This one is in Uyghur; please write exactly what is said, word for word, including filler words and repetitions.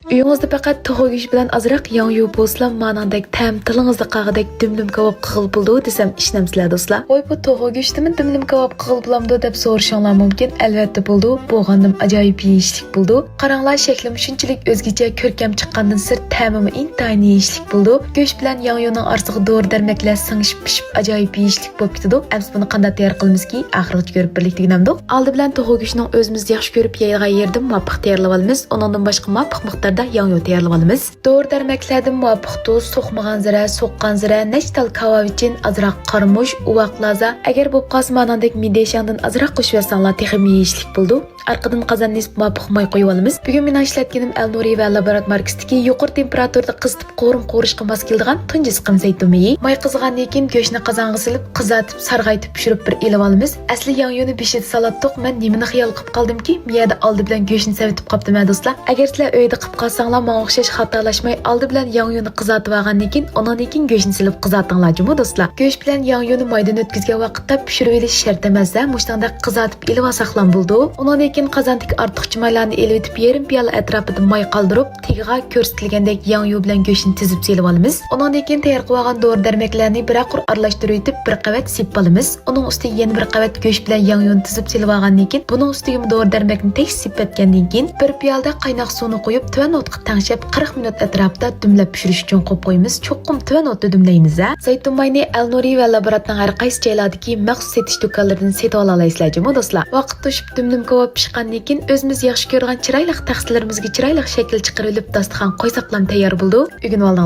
ئۆيىڭىزدە پەقەت توخۇ گۆشى بىلەن ئازراق ياڭيۇ بولسىلا، ماناڭدەك تەم تىلىڭىزدا قالغۇدەك دۈمدۈم كاۋاپ قىلغىلى بولىدۇ دېسەم، ئىشىنەمسىلەر دوستلار؟ ۋاي، بۇ توخۇ گۆشىدىمۇ دۈمدۈم كاۋاپ قىلغىلى بولامدۇ دەپ سورىشىڭلار مۇمكىن. ئەلۋەتتە بولىدۇ، بولغاندىمۇ ئاجايىپ يېيىشلىك بولىدۇ. قاراڭلار، شەكلىمۇ شۇنچىلىك ئۆزگىچە كۆركەم چىققاندىن سىرت، تەمىمۇ ئىنتايىن يېيىشلىك بولىدۇ. گۆش بىلەن ياڭيۇنىڭ ئارىسىغا دورا دەرمەكلەر سىڭىشىپ پىشىپ، ئاجايىپ يېيىشلىك بولۇپ كېتىدۇ. ئەمسە بۇنى قانداق تەييار قىلىمىزكى؟ ئاخىرغىچە كۆرۈپ بىرلىكتە ئۆگىنەمدۇق. ئالدى بىلەن توخۇ گۆشىنىڭ ئۆزىمىز ياخشى كۆرۈپ يەيدىغان يېرىدىن مۇۋاپىق تەييارلىۋالىمىز. ئۇنىڭدىن باشقا مۇۋاپىق مىقداردا ياڭيۇ تەييارلىۋالىمىز. دورا دەرمەكلەردىن مۇۋاپىق تۇز، سوقمىغان زىرە، سوققان زىرە، نەچچە تال كاۋاۋىچىن، ئازراق قارىمۇچ، ئۇۋاق لازا، ئەگەر بولۇپ قالسا ماناڭدەك مىدېشاڭدىن ئازراق قوشۇۋەتسەڭلار تېخىمۇ يېيىشلىك بولىدۇ. ئارقىدىن قازاننى يېسىپ مۇۋاپىق ماي قۇيۇۋالىمىز. بۈگۈن مېنىڭ ئىشلەتكىنىم ئەلنۇرى ۋە لابرات ماركىسىدىكى يۇقىرى تېمپېراتۇرىدا قىزىتىپ قورۇم قورۇشقا ماس كېلىدىغان تۇنجى سىقىم زەيتۇن مېيى. ماي قىزىغاندىن كېيىن گۆشنى قازانغا سېلىپ، قىزارتىپ، سارغايتىپ پىشۇرۇپ بىر ئېلىۋالىمىز. ئەسلى ياڭيۇنى بېشىدا سالاتتۇق. مەن نېمىنى خىيال قىلىپ قالدىمكى، مۇ يەردە ئالدى بىلەن گۆشنى سېلىۋېتىپ قاپتىمەن دوستلار. ئەگەر سىلەر ئۆيدە قىلىپ قالساڭلار، ماڭا ئوخشاش خاتالاشماي، ئالدى بىلەن ياڭيۇنى قىزارتىۋالغاندىن كېيىن، ئۇنىڭدىن كېيىن گۆشنى سېلىپ قىزارتىڭلار جۇمۇ دوستلار. گۆش بىلەن ياڭيۇنى مايدىن ئۆتكۈزگەن ۋاقىتتا پىشۇرۇۋېلىش شەرت ئەمەس ھە، مۇشۇنىڭدەك قىزارتىپ ئېلىۋالساقلام بولىدۇ. ئۇنىڭدىن كېيىن قازاندىكى ئارتۇقچە مايلارنى ئېلىۋېتىپ، يېرىم پىيالە ئەتراپىدا ماي قالدۇرۇپ، تېگىغا كۆرسىتىلگەندەك ياڭيۇ بىلەن گۆشنى تىزىپ سېلىۋالىمىز. ئۇنىڭدىن كېيىن تەييار قىلىۋالغان دورا دەرمەكلەرنى بىرەر قۇر ئارىلاشتۇرۇۋېتىپ، بىر قەۋەت سېپىپ ئالىمىز. ئۇنىڭ ئۈستىگە يەنە بىر قەۋەت گۆش بىلەن ياڭيۇنى تىزىپ سېلىۋالغاندىن كېيىن، بۇنىڭ ئۈستىگىمۇ دورا دەرمەكنى تەكشى سېپىۋەتكەندىن كېيىن، بىر پىيالىدە قايناق سۇنى قۇيۇپ، تۆۋەن ئوتقا تەڭشەپ، قىرىق مىنۇت ئەتراپىدا دۈملەپ پىشۇرۇش ئۈچۈن قويۇپ قويىمىز. چوقۇم تۆۋەن ئوتتا دۈملەيمىز ھە. زەيتۇن ماينى ئەلنۇرى ۋە لابراتنىڭ ھەر قايسى جايلاردىكى مەخسۇس سېتىش دۇكانلىرىدىن سېتىۋالالايسىلەر جۇمۇ دوستلار. ۋاقىت توشۇپ دۈمدۈم كاۋاپ پىشقاندىن كېيىن، ئۆزىمىز ياخشى كۆرىدىغان چىرايلىق تەخسىلىرىمىزگە چىرايلىق شەكىل چىقىرىۋېلىپ، داستىخان قويساقلام تەييار بولىدۇ. ئۆگىنىۋالدىڭلار.